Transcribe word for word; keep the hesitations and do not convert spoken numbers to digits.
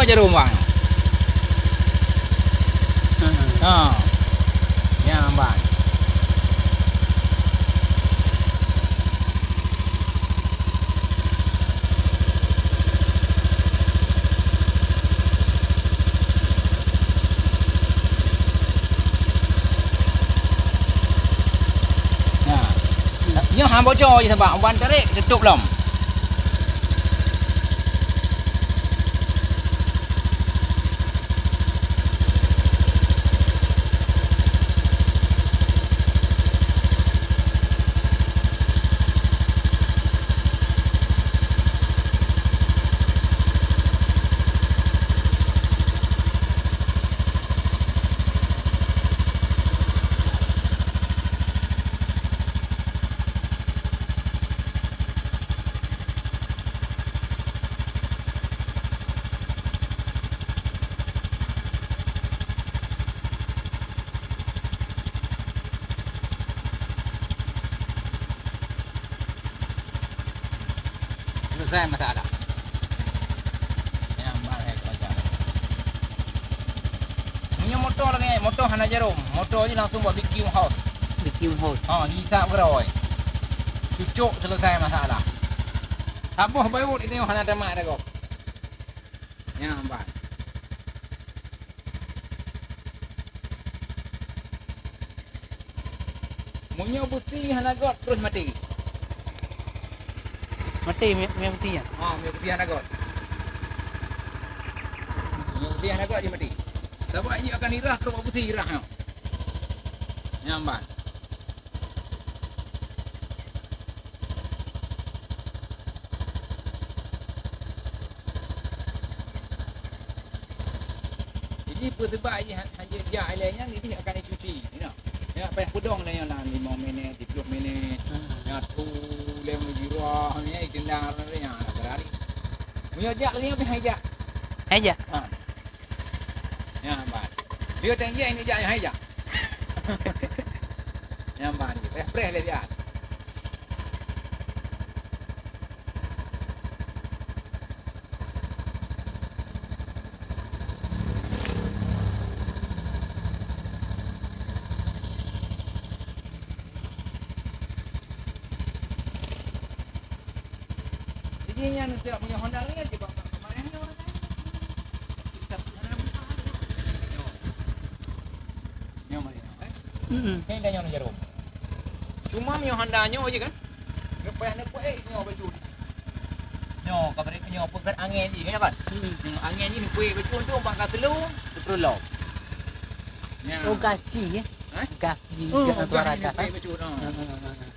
Jarum bang. Ha. Nyan bang. Nah. Nyoe han bocor je sabab ban tarék teutôp lom. Selesai masalah. Nyan bang hai keuraja. Meunyoe moto lagèe, moto hana jarum, moto jih langsung bak vacuum hose. Vacuum hose. Ha, diisap keudroe. Cucok selesai masalah. Saboh bacut itu hana tamat dah gob. Nyan bang. Meunyoe beusi hana göt, terus maté. Maté mi-, mi beusi nyan? Ha, mi beusi hana göt. Mi beusi hana göt, jih maté. Sabab jih akan irah, terus beusi irah nyoe. Nyan bang. Jadi, peue seubab jih han-, hanjeuet jak ilèe nyan, jadi akan dicuci, you know. Ya, payah peudong lé nyan lam limong minit, tiga puluh minit. Hmm. Ya, tu lé meujirah, ya, itendang, ya, lah berari. Meunyoe jak lagèe nyan, payah jak. Hai jak? Ha. Nyan, ban. Dia teng jih, ini jak, hai jak. Nyan, ban. Preh-preh lé dia. Jadi, nyan setiap punya Honda ni, dia buat kemarin ni orang lain. Kita pun ada buka. Nyoe. Nyoe mari, eh. Mm-mm. Kan dah nyoe jarum. Cuma nyoe Honda nyoe je kan? Nyoe payah nak kuat, eh, nyoe baju. Nyoe, ka beri nyoe, peugah angin je, kan, Abang? Mm-mm. Hmm, angin ni kuat baju tu, bang ka slow, petrol low. Ya. Oh, gas ji, ya? Eh? Gas ji, oh, gas tu gas arah ni gas, kuat eh? Baju, ha. Ha, ha, ha, ha.